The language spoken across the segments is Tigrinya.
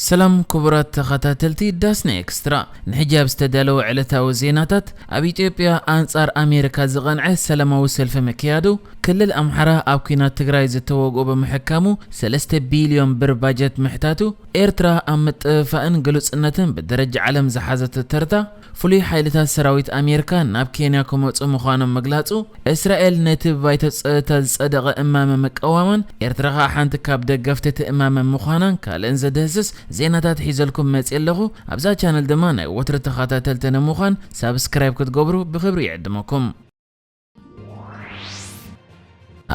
ሰላም ክቡራት ተኸታተልቲ ዳስና ኤክስትራ፣ ንሕጂ ኣብ ዝተዳለወ ዕለታዊ ዜናታት፣ ኣብ ኢትዮጵያ ኣንጻር ኣሜሪካ ዝቐንዐ ሰላማዊ ሰልፊ ምክያዱ፣ ክልል ኣምሓራ ኣብ ኲናት ትግራይ ዝተወግኡ ብምሕካሙ ሰለስተ ቢልዮን ብር ባጀት ምሕታቱ፣ ኤርትራ ኣብ ምጥፍፋእን ግሉጽነትን ብደረጃ ዓለም ዝሓዘቶ ተርታ፣ ፍሉይ ሓይልታት ሰራዊት ኣሜሪካ ናብ ኬንያ ክመጹ ምዃኖም ምግላጹ፣ እስራኤል ነቲ ብባይቶ ጸጥታ ዝጸደቐ እማመ ምቅዋማን ኤርትራ ኸኣ ሓንቲ ካብ ደገፍቲ እቲ እማመ ምዃናን ካልእን ዘድህስስ ዜናታት ሒዘልኩም መጺእ ኣለኹ። ኣብዛ ቻነል ድማ ናይ ወትሩ ተኸታተልቲ ንምዃን ሳብስክራይብ ክትገብሩ ብኽብሪ ይዕድመኩም።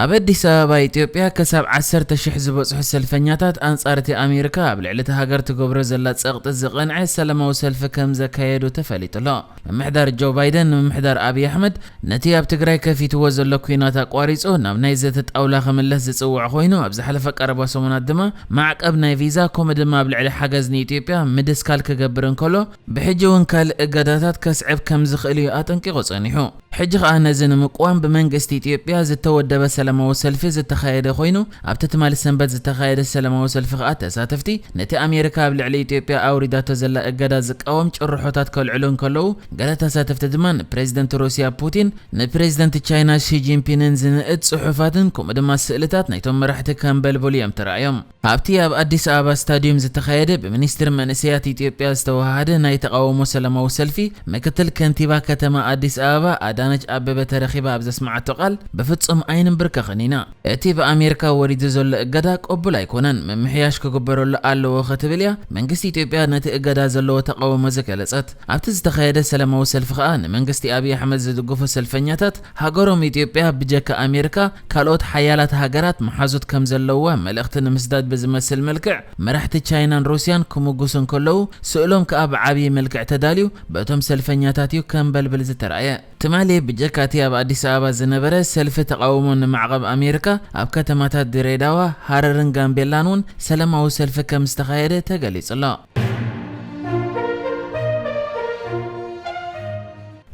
ኣብ ኣዲስ ኣበባ ኢትዮጵያ፣ ክሳብ ዓሰርተ ሽሕ ዝበጽሑ ሰልፈኛታት ኣንጻር እቲ ኣሜሪካ ኣብ ልዕሊ እታ ሃገር ትገብሮ ዘላ ጸቕጢ ዝቐንዐ ሰላማዊ ሰልፊ ከም ዘካየዱ ተፈሊጡ ኣሎ። ምምሕዳር ጆ ባይደን ንምምሕዳር ኣብይ ኣሕመድ ነቲ ኣብ ትግራይ ከፊትዎ ዘሎ ኲናት ኣቋሪጹ ናብ ናይ ዘተ ጣውላ ክምለስ ዝጽውዕ ኮይኑ፣ ኣብ ዝሓለፈ ቀረባ ሰሙናት ድማ ማዕቀብ ናይ ቪዛ፣ ከምኡ ድማ ኣብ ልዕሊ ሓገዝ ንኢትዮጵያ ምድስካል ክገብር እንከሎ፣ ብሕጂ እውን ካልእ እገዳታት ከስዕብ ከም ዝኽእል እዩ ኣጠንቂቑ ጸኒሑ። ሕጂ ኸኣ ነዚ ንምቅዋም ብመንግስቲ ኢትዮጵያ ዝተወደበ ሰላማዊ ሰልፊ ዝተኻየደ ኮይኑ፣ ኣብቲ ትማሊ ሰንበት ዝተኻየደ ሰላማዊ ሰልፊ ኸኣ ተሳተፍቲ ነቲ ኣሜሪካ ኣብ ልዕሊ ኢትዮጵያ ኣውሪዳቶ ዘላ እገዳ ዝቃወም ጭርሖታት ከልዕሉ እንከለዉ፣ ገለ ተሳተፍቲ ድማ ንፕሬዝደንት ሩስያ ፑቲን፣ ንፕሬዝደንት ቻይና ሺ ጂንፒንን ዝንእድ ጽሑፋትን ከምኡ ድማ ስእልታት ናይቶም መራሕቲ ከንበልብሉ እዮም ተራእዮም። ኣብቲ ኣብ ኣዲስ ኣበባ ስታዲየም ዝተኻየደ ብሚኒስትሪ መንእሰያት ኢትዮጵያ ዝተወሃሃደ ናይ ተቓውሞ ሰላማዊ ሰልፊ፣ ምክትል ከንቲባ ከተማ ኣዲስ ኣበባ ኣዳነች ኣበበ ተረኺባ ኣብ ዘስመዓቶ ቃል፣ "ብፍጹም ኣይንንብርከኽን ኢና። እቲ ብኣሜሪካ ወሪዱ ዘሎ እገዳ ቅቡል ኣይኮነን፣ ምምሕያሽ ክግበረሉ ኣለዎ" ክትብል እያ መንግስቲ ኢትዮጵያ ነቲ እገዳ ዘለዎ ተቓውሞ ዝገለጸት። ኣብቲ ዝተኻየደ ሰላማዊ ሰልፊ ኸኣ ንመንግስቲ ኣብይ ኣሕመድ ዝድግፉ ሰልፈኛታት፣ ሃገሮም ኢትዮጵያ ብጀካ ኣሜሪካ ካልኦት ሓያላት ሃገራት መሓዙት ከም ዘለዋ መልእኽቲ ንምስዳድ ብዝመስል መልክዕ፣ መራሕቲ ቻይናን ሩስያን ክምጉሱ እንከለዉ፣ ስእሎም ከኣ ብዓብዪ መልክዕ ተዳልዩ በቶም ሰልፈኛታት እዩ ከንበልብል ዝተራእየ። ትማሊ ብጀካ እቲ ኣብ ኣዲስ ኣበባ ዝነበረ ሰልፊ ተቓውሞ ንማዕቐብ ኣሜሪካ፣ ኣብ ከተማታት ድሬዳዋ፣ ሃረርን ጋምቤላን እውን ሰላማዊ ሰልፊ ከም ዝተኻየደ ተገሊጹ ኣሎ።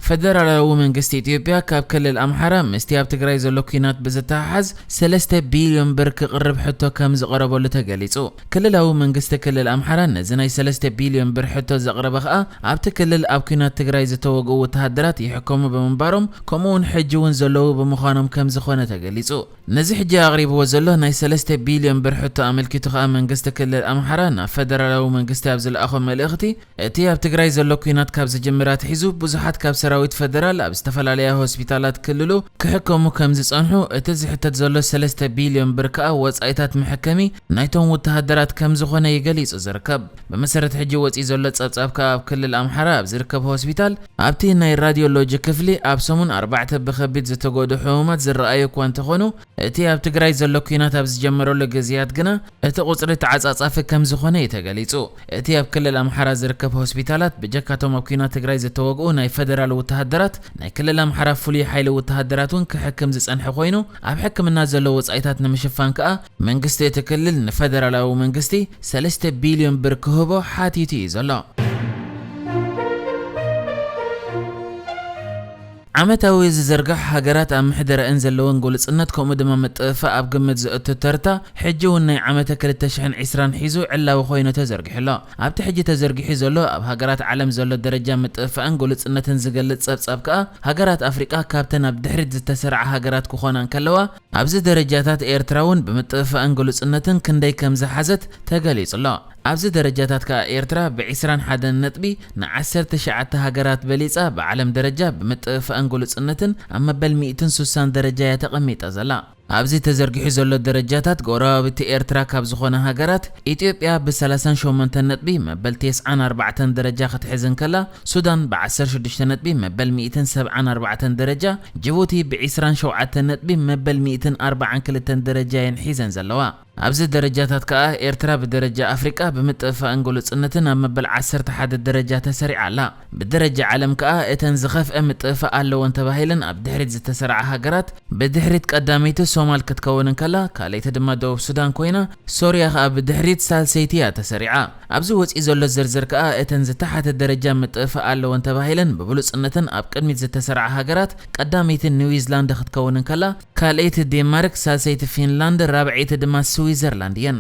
ፈደራላዊ መንግስቲ ኢትዮጵያ ካብ ክልል ኣምሓራ ምስቲ ኣብ ትግራይ ዘሎ ኲናት ብዝተሓሓዝ ሰለስተ ቢልዮን ብር ክቕርብ ሕቶ ከም ዝቐረበሉ ተገሊጹ። ክልላዊ መንግስቲ ክልል ኣምሓራ ነዚ ናይ ሰለስተ ቢልዮን ብር ሕቶ ዘቕረበ ኸኣ ኣብቲ ክልል ኣብ ኲናት ትግራይ ዝተወግኡ ወተሃደራት ይሕከሙ ብምንባሮም፣ ከምኡ እውን ሕጂ እውን ዘለዉ ብምዃኖም ከም ዝኾነ ተገሊጹ። ነዚ ሕጂ ኣቕሪብዎ ዘሎ ናይ ሰለስተ ቢልዮን ብር ሕቶ ኣመልኪቱ ኸኣ መንግስቲ ክልል ኣምሓራ ናብ ፈደራላዊ መንግስቲ ኣብ ዝለኣኾ መልእኽቲ፣ እቲ ኣብ ትግራይ ዘሎ ኲናት ካብ ዝጅምር ኣትሒዙ ብዙሓት ካብ ሰራዊት ፈደራል ኣብ ዝተፈላለያ ሆስፒታላት ክልሉ ክሕከሙ ከም ዝጸንሑ፣ እቲ ዝሕተት ዘሎ ሰለስተ ቢልዮን ብር ከኣ ወጻኢታት መሐከሚ ናይቶም ወተሃደራት ከም ዝኾነ እዩ ገሊጹ ዝርከብ። ብመሰረት ሕጂ ወጺኡ ዘሎ ጸብጻብ ከኣ ኣብ ክልል ኣምሓራ ኣብ ዝርከብ ሆስፒታል ኣብቲ ናይ ራዲዮሎጂ ክፍሊ ኣብ ሰሙን ኣርባዕተ ብኸቢድ ዝተጎድኡ ሕሙማት ዝረኣዩ እኳ እንተኾኑ፣ እቲ ኣብ ትግራይ ዘሎ ኲናት ኣብ ዝጀመረሉ ግዜያት ግና እቲ ቁጽሪ ተዓጻጻፊ ከም ዝኾነ እዩ ተገሊጹ። እቲ ኣብ ክልል ኣምሓራ ዝርከብ ሆስፒታላት ብጀካቶም ኣብ ኲናት ትግራይ ዝተወግኡ ናይ ፈደራል ወተሃደራት፣ ናይ ክልል ኣምሓራ ፍሉይ ሓይሊ ወተሃደራት እውን ክሕክም ዝጸንሐ ኮይኑ፣ ኣብ ሕክምና ዘሎ ወጻኢታት ንምሽፋን ከኣ መንግስቲ እቲ ክልል ንፈደራላዊ መንግስቲ ሰለስተ ቢልዮን ብር ክህቦ ሓቲቱ እዩ ዘሎ። ዓመታዊ ዝዝርጋሕ ሃገራት ኣብ ምሕደረአን ዘለወን ግሉጽነት ከምኡ ድማ ምጥፍፋእ ኣብ ግምት ዘእቱ ተርታ፣ ሕጂ እውን ናይ ዓመተ ክልተ ሽሕን ዕስራን ሒዙ ዕላዊ ኮይኑ ተዘርጊሑ ኣሎ። ኣብቲ ሕጂ ተዘርጊሑ ዘሎ ኣብ ሃገራት ዓለም ዘሎ ደረጃ ምጥፍፋእን ግሉጽነትን ዝገልጽ ጸብጻብ ከኣ፣ ሃገራት ኣፍሪቃ ካብተን ኣብ ድሕሪት ዝተሰርዓ ሃገራት ክኾና እንከለዋ፣ ኣብዚ ደረጃታት ኤርትራ እውን ብምጥፍፋእን ግሉጽነትን ክንደይ ከም ዝሓዘት ተገሊጹ ኣሎ። ኣብዚ ደረጃታት ከኣ ኤርትራ ብዕስራን ሓደን ነጥቢ ንዓሰርተ ትሽዓተ ሃገራት በሊጻ ብዓለም ደረጃ ብምጥፍፋእን ግሉጽነትን ኣብ መበል ሚእትን ሱሳን ደረጃ እያ ተቐሚጣ ዘላ። ኣብዚ ተዘርጊሑ ዘሎ ደረጃታት ጎረባብቲ ኤርትራ ካብ ዝኾና ሃገራት ኢትዮጵያ ብሰላሳን ሸሞንተን ነጥቢ መበል ተስዓን ኣርባዕተን ደረጃ ክትሕዝ እንከላ፣ ሱዳን ብዓሰርተ ሽዱሽተ ነጥቢ መበል ሚእትን ሰብዓን ኣርባዕተን ደረጃ፣ ጅቡቲ ብዕስራን ሸውዓተን ነጥቢ መበል ሚእትን ኣርባዓን ክልተን ደረጃ እየን ሒዘን ዘለዋ። ኣብዚ ደረጃታት ከኣ ኤርትራ ብደረጃ ኣፍሪቃ ብምጥፍፋእን ግሉጽነትን ኣብ መበል ዓሰርተ ሓደ ደረጃ ተሰሪዓ ኣላ። ብደረጃ ዓለም ከኣ እተን ዝኸፍአ ምጥፍፋእ ኣለወን ተባሂለን ኣብ ድሕሪት ዝተሰርዓ ሃገራት፣ ብድሕሪት ቀዳመይቲ ሶማል ክትከውን እንከላ፣ ካልኣይቲ ድማ ደቡብ ሱዳን ኮይና፣ ሶርያ ከኣ ብድሕሪት ሳልሰይቲ እያ ተሰሪዓ። ኣብዚ ወጺኡ ዘሎ ዝርዝር ከኣ እተን ዝተሓተ ደረጃ ምጥፍፋእ ኣለወን ተባሂለን ብብሉጽነተን ኣብ ቅድሚት ዝተሰርዓ ሃገራት፣ ቀዳመይቲ ኒውዚላንድ ክትከውን እንከላ፣ ካልኣይቲ ዴንማርክ፣ ሳልሰይቲ ፊንላንድ፣ ራብዐይቲ ድማ ስዊዘርላንድ እየን።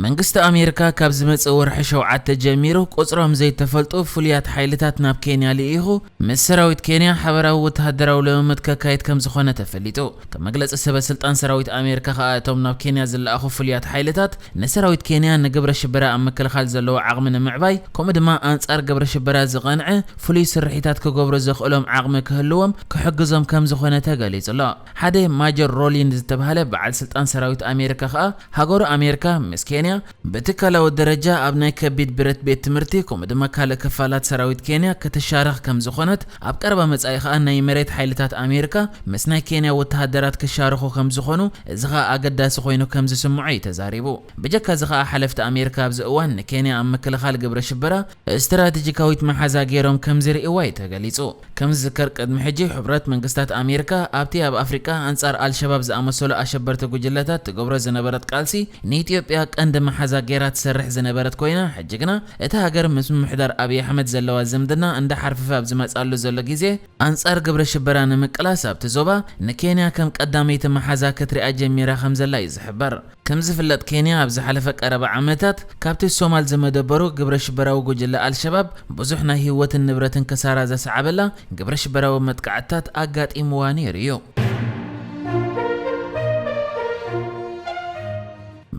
መንግስቲ ኣሜሪካ ካብ ዝመጽእ ወርሒ ሸውዓተ ጀሚሩ ቁጽሮም ዘይተፈልጡ ፍሉያት ሓይልታት ናብ ኬንያ ልኢኹ ምስ ሰራዊት ኬንያ ሓበራዊ ወተሃደራዊ ልምምድ ከካይድ ከም ዝኾነ ተፈሊጡ። ከም መግለጺ ሰበ ስልጣን ሰራዊት ኣሜሪካ ከኣ እቶም ናብ ኬንያ ዝለኣኹ ፍሉያት ሓይልታት ንሰራዊት ኬንያ ንግብረ ሽበራ ኣብ ምክልኻል ዘለዎ ዓቕሚ ንምዕባይ ከምኡ ድማ ኣንጻር ግብረ ሽበራ ዝቐንዐ ፍሉይ ስርሒታት ክገብሩ ዘኽእሎም ዓቕሚ ክህልዎም ክሕግዞም ከም ዝኾነ ተገሊጹ ኣሎ። ሓደ ማጆር ሮሊን ዝተባህለ በዓል ስልጣን ሰራዊት ኣሜሪካ ከኣ ሃገሩ ኣሜሪካ ምስ ኬንያ ብትካላዊ ደረጃ ኣብ ናይ ከቢድ ብረት ቤት ትምህርቲ ከምኡ ድማ ካልእ ክፋላት ሰራዊት ኬንያ ክትሻረኽ ከም ዝኾነት ኣብ ቀረባ መጻኢ ከኣ ናይ መሬት ሓይልታት ኣሜሪካ ምስ ናይ ኬንያ ወተሃደራት ክሻረኹ ከም ዝኾኑ እዚ ከኣ ኣገዳሲ ኮይኑ ከም ዝስምዖ እዩ ተዛሪቡ። ብጀካ እዚ ከኣ ሓለፍቲ ኣሜሪካ ኣብዚ እዋን ንኬንያ ኣብ ምክልኻል ግብረ ሽበራ ስትራቴጂካዊት መሓዛ ገይሮም ከም ዝርእይዋ እዩ ተገሊጹ። ከም ዝዝከር ቅድሚ ሕጂ ሕቡራት መንግስታት ኣሜሪካ ኣብቲ ኣብ ኣፍሪቃ ኣንጻር ኣልሸባብ ዝኣመሰሉ ኣሸበርቲ ጉጅለታት ትገብሮ ዝነበረት ቃልሲ ንኢትዮጵያ ቀንዲ መሓዛ ገይራ ትሰርሕ ዝነበረት ኮይና ሕጂ ግና እታ ሃገር ምስ ምምሕዳር ኣብይ ኣሕመድ ዘለዋ ዝምድና እንዳሓርፈፈ ኣብ ዝመጻሉ ዘሎ ግዜ ኣንጻር ግብረ ሽበራ ንምቅላስ ኣብቲ ዞባ ንኬንያ ከም ቀዳመይቲ መሓዛ ክትሪኣ ጀሚራ ከም ዘላ እዩ ዝሕበር። ከም ዝፍለጥ ኬንያ ኣብ ዝሓለፈ ቀረባ ዓመታት ካብቲ ሶማል ዝመደበሩ ግብረ ሽበራዊ ጉጅለ ኣልሸባብ ብዙሕ ናይ ህይወትን ንብረትን ክሳራ ዘስዓበላ ግብረ ሽበራዊ መጥቃዕትታት ኣጋጢምዋ ነይሩ እዩ።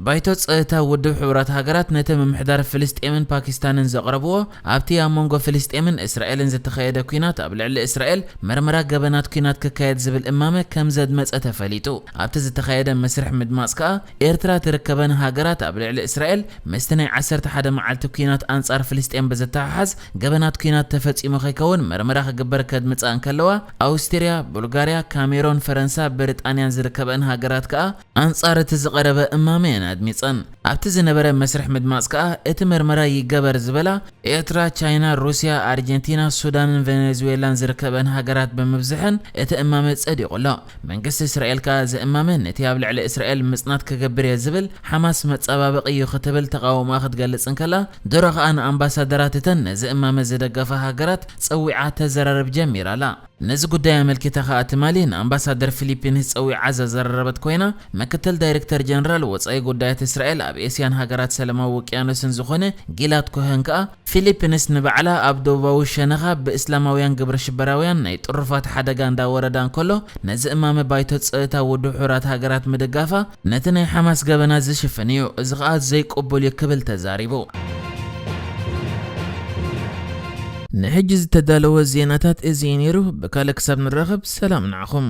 ባይቶ ጸጥታ ውድብ ሕቡራት ሃገራት ነቲ ምምሕዳር ፍልስጤምን ፓኪስታንን ዘቕረብዎ ኣብቲ ኣብ መንጎ ፍልስጤምን እስራኤልን ዝተኻየደ ኲናት ኣብ ልዕሊ እስራኤል መርመራ ገበናት ኲናት ክካየድ ዝብል እማመ ከም ዘድመጸ ተፈሊጡ። ኣብቲ ዝተኻየደ መስርሕ ምድማጽ ከኣ ኤርትራ ትርከበን ሃገራት ኣብ ልዕሊ እስራኤል ምስቲ ናይ ዓሰርተ ሓደ መዓልቲ ኲናት ኣንጻር ፍልስጤም ብዝተሓሓዝ ገበናት ኲናት ተፈጺሙ ከይከውን መርመራ ክግበር ከድምጻ እንከለዋ ኣውስትርያ፣ ቡልጋርያ፣ ካሜሮን፣ ፈረንሳ፣ ብሪጣንያን ዝርከበን ሃገራት ከኣ ኣንጻር እቲ ዝቐረበ እማመ እየን ኣድሚጸን። ኣብቲ ዝነበረ መስርሕ ምድማጽ ከኣ እቲ መርመራ ይገበር ዝበላ ኤርትራ፣ ቻይና፣ ሩስያ፣ ኣርጀንቲና፣ ሱዳንን ቬኔዙዌላን ዝርከበን ሃገራት ብምብዝሐን እቲ እማመ ጸዲቑ ኣሎ። መንግስቲ እስራኤል ከኣ እዚ እማመ ነቲ ኣብ ልዕሊ እስራኤል ምጽናት ክገብር እየ ዝብል ሓማስ መጸባበቒ እዩ ክትብል ተቓውሞኣ ክትገልጽ እንከላ፣ ድሮ ከኣ ንኣምባሳደራት እተን ነዚ እማመ ዝደገፋ ሃገራት ጸዊዓ ተዘራርብ ጀሚራ ኣላ። ነዚ ጉዳይ ኣመልኪታ ከኣ ትማሊ ንኣምባሳደር ፊሊፒንስ ጸዊዓ ዘዘራረበት ኮይና፣ ምክትል ዳይሬክተር ጀነራል ወጻኢ ጉዳያት እስራኤል ኣብ ኤስያን ሃገራት ሰላማዊ ውቅያኖስን ዝኾነ ጊላድ ኮሄን ከኣ፣ ፊሊፒንስ ንባዕላ ኣብ ደቡባዊ ሸነኻ ብእስላማውያን ግብረ ሽበራውያን ናይ ጥሩፋት ሓደጋ እንዳወረዳ እንከሎ፣ ነዚ እማመ ባይቶ ጸጥታ ውድብ ሕቡራት ሃገራት ምድጋፋ፣ ነቲ ናይ ሓማስ ገበናት ዝሽፍን እዩ፣ እዚ ከኣ ዘይቅቡል እዩ ክብል ተዛሪቡ። ንሕጂ ዝተዳለወ ዜናታት እዚ እዩ ነይሩ። ብካልእ ክሳብ ንራኸብ ሰላም ንዓኹም።